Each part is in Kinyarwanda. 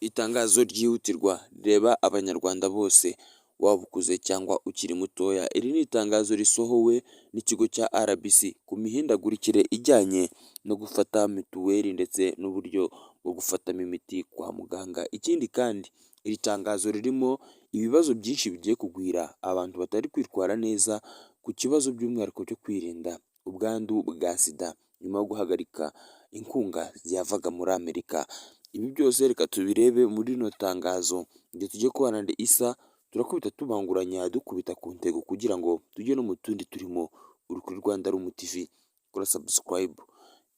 Itangazo ryihutirwa rireba Abanyarwanda bose, waba ukuze cyangwa ukiri mutoya. Iri ni itangazo risohowe n'ikigo cya RBC ku mihindagurikire ijyanye no gufata mituweli ndetse n'uburyo bwo gufatamo imiti kwa muganga. Ikindi kandi, iri tangazo ririmo ibibazo byinshi bigiye kugwira abantu batari kwitwara neza ku kibazo, by'umwihariko cyo kwirinda ubwandu bwa SIDA nyuma yo guhagarika inkunga yavaga muri Amerika. Ibi byose reka tubirebe muri rino tangazo. Igihe tugiye kubana na Isa, turakubita tubanguranya, dukubita ku ntego kugira ngo tujye no mu tundi turimo. Uri kuri Rwanda Room TV, kora subscribe.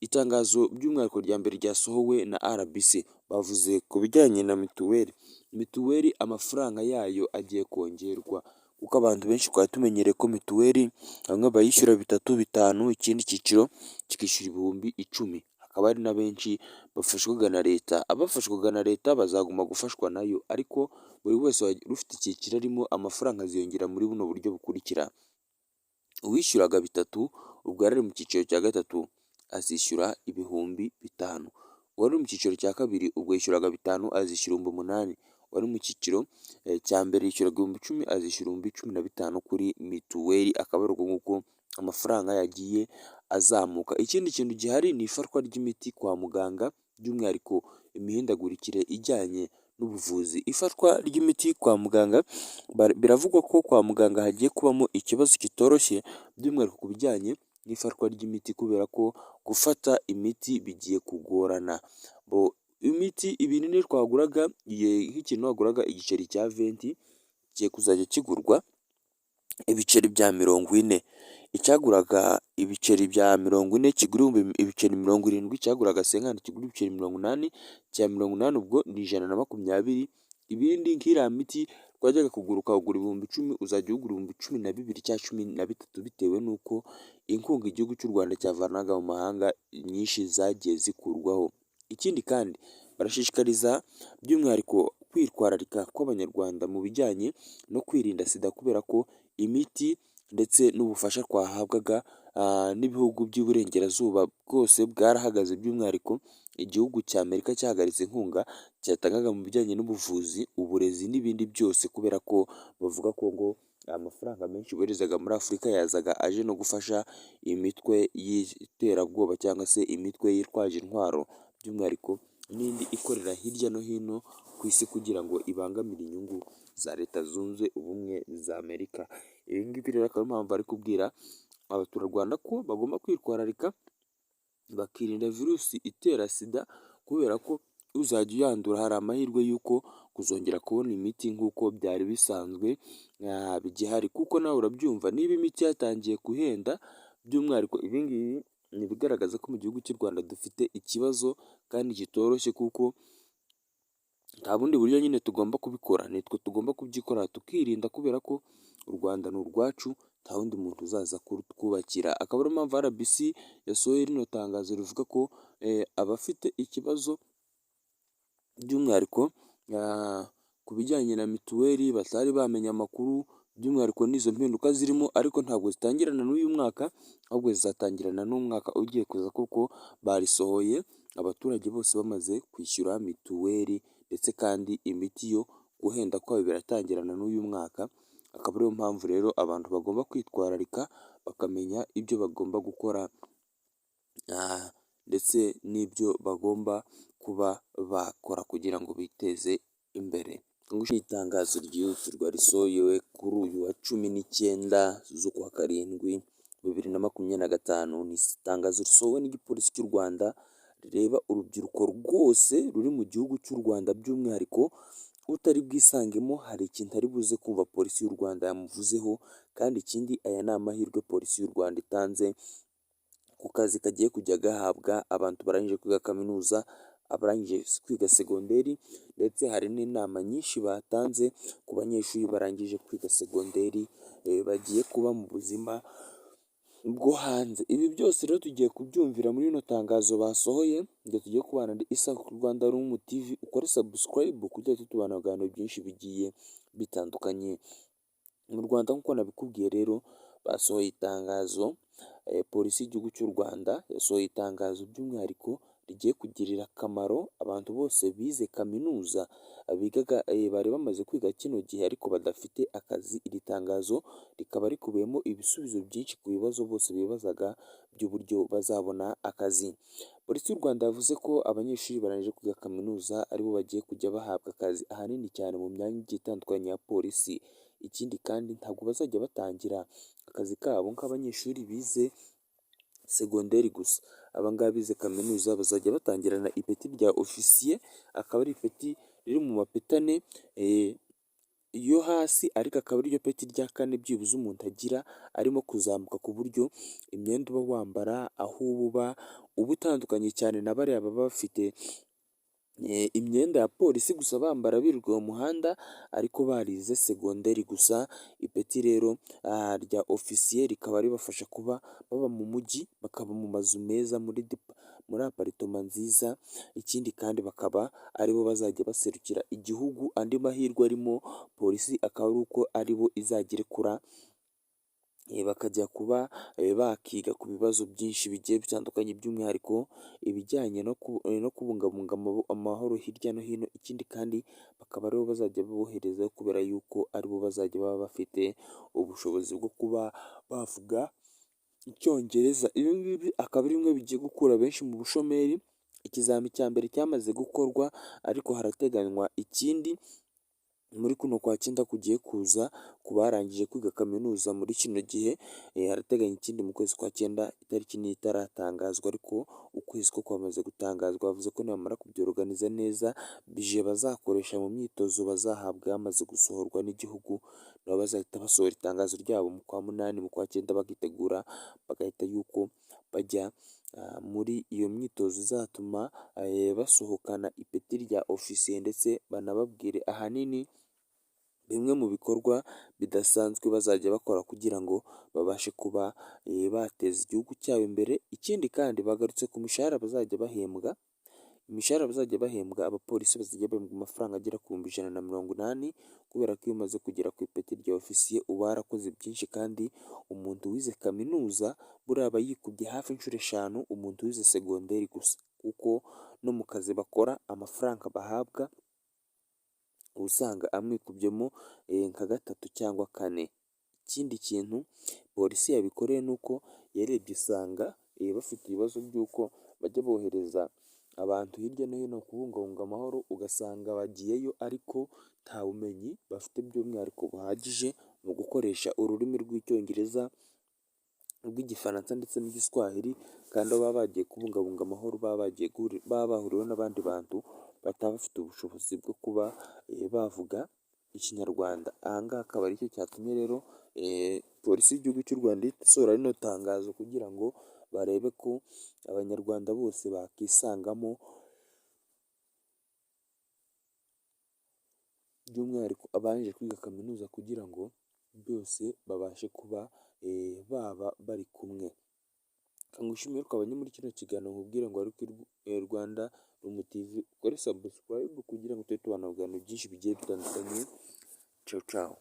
Itangazo by'umwihariko rya mbere ryasohowe na RBC, bavuze ku bijyanye na mituweli. Mituweli amafaranga yayo agiye kongerwa, kuko abantu benshi twari tumenyereye ko mituweli bamwe bayishyura bitatu, bitanu, ikindi cyiciro kikishyura 10,000. Hakaba hari na benshi bafashwaga na leta. Abafashwaga na leta bazaguma gufashwa nayo, ariko buri wese ufite icyiciro arimo amafaranga aziyongera muri buno buryo bukurikira: uwishyuraga bitatu, ubwo yari ari mu cyiciro cya gatatu, azishyura 5,000; uwari uri mu cyiciro cya kabiri, ubwo yishyuraga bitanu, azishyura 8,000; uwari mu cyiciro cya mbere yishyuraga 10,000, azishyura 15,000 kuri mituweli. Akaba ari uko nguko amafaranga yagiye azamuka. Ikindi kintu gihari ni ifatwa ry'imiti kwa muganga, by'umwihariko imihindagurikire ijyanye n'ubuvuzi. Ifatwa ry'imiti kwa muganga, biravugwa ko kwa muganga hagiye kubamo ikibazo kitoroshye, by'umwihariko ku bijyanye n'ifatwa ry'imiti, kubera ko gufata imiti bigiye kugorana. Imiti, ibinini twaguraga, nk'ikintu waguraga igiceri cya 20, kigiye kuzajya kigurwa ibiceri bya 40. Icyaguraga ibiceri bya 40 kigura ibiceri 70, icyaguraga 50 kigura ibiceri 80, icya 80 ubwo ni 120. Ibindi, nk'iriya miti twajyaga kugura ukawugura 10,000, uzajya uwugura 12,000 cyangwa 13,000, bitewe n'uko inkunga igihugu cy'u Rwanda cyavanaga mu mahanga nyinshi zagiye zikurwaho. Ikindi kandi, barashishikariza by'umwihariko kwitwararika kw'Abanyarwanda mu bijyanye no kwirinda SIDA, kubera ko imiti ndetse n'ubufasha twahabwaga n'ibihugu by'Iburengerazuba bwose bwarahagaze. By'umwihariko igihugu cya Amerika cyahagaritse inkunga cyatangaga mu bijyanye n'ubuvuzi, uburezi n'ibindi byose, kubera ko bavuga ko ngo amafaranga menshi boherezaga muri Afurika yazaga aje no gufasha imitwe y'iterabwoba cyangwa se imitwe yitwaje intwaro, by'umwihariko n'indi ikorera hirya no hino ku isi, kugira ngo ibangamire inyungu za Leta Zunze Ubumwe za Amerika. Ibi ngibi rero akaba ariyo mpamvu bari kubwira abaturarwanda ko bagomba kwitwararika, bakirinda virusi itera SIDA, kubera ko uzajya uyandura hari amahirwe y'uko kuzongera kubona imiti nk'uko byari bisanzwe bigihari, kuko nawe urabyumva niba imiti yatangiye guhenda. By'umwihariko ibi ngibi ni ibigaragaza ko mu gihugu cy'u Rwanda dufite ikibazo kandi kitoroshye, kuko nta bundi buryo nyine tugomba kubikora, nitwe tugomba kubyikorera tukirinda, kubera ko u Rwanda ni urwacu, nta wundi muntu uzaza kurutwubakira. Akaba ariyo mpamvu RBC yasohoye rino tangazo rivuga ko abafite ikibazo, by'umwihariko ku bijyanye na mituweli, batari bamenya amakuru, by'umwihariko n'izo mpinduka zirimo, ariko ntabwo zitangirana n'uyu mwaka, ahubwo zizatangirana n'umwaka ugiye kuza, kuko barisohoye abaturage bose bamaze kwishyura mituweli. Ndetse kandi imiti yo guhenda kwayo biratangirana n'uyu mwaka. Akaba ariyo mpamvu rero abantu bagomba kwitwararika, bakamenya ibyo bagomba gukora ndetse n'ibyo bagomba kuba bakora kugira ngo biteze imbere. Itangazo ryihutirwa risohowe kuri uyu wa 19 z'ukwa 7 2025, ni itangazo risohowe n'igipolisi cy'u Rwanda rireba urubyiruko rwose ruri mu gihugu cy'u Rwanda. By'umwihariko utari bwisangemo, hari ikintu ari buze kumva polisi y'u Rwanda yamuvuzeho. Kandi ikindi, aya ni amahirwe polisi y'u Rwanda itanze ku kazi kagiye kujya gahabwa abantu barangije kwiga kaminuza, abarangije kwiga segonderi, ndetse hari n'inama nyinshi batanze ku banyeshuri barangije kwiga segonderi bagiye kuba mu buzima bwo hanze. Ibi byose rero tugiye kubyumvira muri rino tangazo basohoye. Ngo tugiye kubana Isa ku Rwanda Room TV, ukore subscribe kugira ngo tubana ibiganiro byinshi bigiye bitandukanye mu Rwanda. Nk'uko nabikubwiye rero, basohoye itangazo, polisi y'igihugu cy'u Rwanda yasohoye itangazo by'umwihariko rigiye kugirira akamaro abantu bose bize kaminuza, bigaga bari bamaze kwiga kino gihe ariko badafite akazi. Iri tangazo rikaba rikubiyemo ibisubizo byinshi ku bibazo bose bibazaga by'uburyo bazabona akazi. Polisi y'u Rwanda yavuze ko abanyeshuri barangije kwiga kaminuza aribo bagiye kujya bahabwa akazi ahanini cyane mu myanya igiye itandukanye ya polisi. Ikindi kandi ntabwo bazajya batangira akazi kabo nk'abanyeshuri bize segonderi gusa. Aba ngaba bize kaminuza bazajya batangirana ipeti rya ofisiye, akaba ari ipeti riri mu mapeti ane yo hasi, ariko akaba ariryo peti rya kane byibuze umuntu agira arimo kuzamuka, ku buryo imyenda uba wambara, aho uba uba utandukanye cyane na bariya baba bafite imyenda ya polisi gusa bambara birirwa mu muhanda ariko barize segonderi gusa. Ipeti rero rya ofisiye rikaba ribafasha kuba baba mu mujyi, bakaba mu mazu meza, muri apartment nziza, ikindi kandi bakaba aribo bazajya baserukira igihugu. Andi mahirwe arimo polisi akaba ari uko aribo izajya irekura bakajya kuba bakiga ku bibazo byinshi bigiye bitandukanye, by'umwihariko ibijyanye no kubungabunga amahoro hirya no hino. Ikindi kandi bakaba aribo bazajya bohereza kubera yuko aribo bazajya baba bafite ubushobozi bwo kuba bavuga icyongereza. Ibi ngibi akaba ari bimwe bigiye gukura benshi mu bushomeri. Ikizami cya mbere cyamaze gukorwa, ariko harateganywa ikindi muri kuno kwa cyenda kugiye kuza ku barangije kwiga kaminuza muri kino gihe. Harateganywa ikindi mu kwezi kwa cyenda, itariki niyo itaratangazwa ariko ukwezi ko kwamaze gutangazwa. Bavuze ko nibamara kubyoroganiza neza, budget bazakoresha mu myitozo bazahabwa yamaze gusohorwa n'igihugu, nabo bazahita basohora itangazo ryabo mu kwa munani, mu kwa cyenda bakitegura, bagahita yuko bajya muri iyo myitozo izatuma basohokana ipeti rya ofisiye, ndetse banababwire ahanini bimwe mu bikorwa bidasanzwe bazajya bakora kugira ngo babashe kuba bateza igihugu cyabo imbere. Ikindi kandi bagarutse ku mishahara bazajya bahembwa. Imishahara bazajya bahembwa, abapolisi bazajya bahembwa amafaranga agera ku 180,000, kubera ko iyo umaze kugera ku ipeti rya ofisiye uba warakoze byinshi, kandi umuntu wize kaminuza buriya aba yikubye hafi inshuro 5 umuntu wize segonderi gusa, kuko no mu kazi bakora amafaranga bahabwa uba usanga amwikubyemo nka gatatu cyangwa kane. Ikindi kintu polisi yabikoreye ni uko yarebye isanga bafite ibibazo by'uko bajya bohereza abantu hirya no hino kubungabunga amahoro, ugasanga bagiyeyo ariko nta bumenyi bafite by'umwihariko buhagije mu gukoresha ururimi rw'icyongereza, urw'igifaransa ndetse n'igiswahili, kandi aho baba bagiye kubungabunga amahoro baba bagiye baba bahuriweho n'abandi bantu bataba bafite ubushobozi bwo kuba bavuga ikinyarwanda. Aha ngaha akaba aricyo cyatumye rero polisi y'igihugu cy'u Rwanda ihita isohora rino tangazo kugira ngo barebe ko abanyarwanda bose bakisangamo, by'umwihariko abarangije kwiga kaminuza, kugira ngo byose babashe kuba baba bari kumwe. Ngushimire twabanye muri kino kiganiro, nkubwire ngo ari kuri Rwanda Room TV, ukore subscribe kugira ngo tujye tubana mu biganiro byinshi bigiye bitandukanye. Ciao ciao.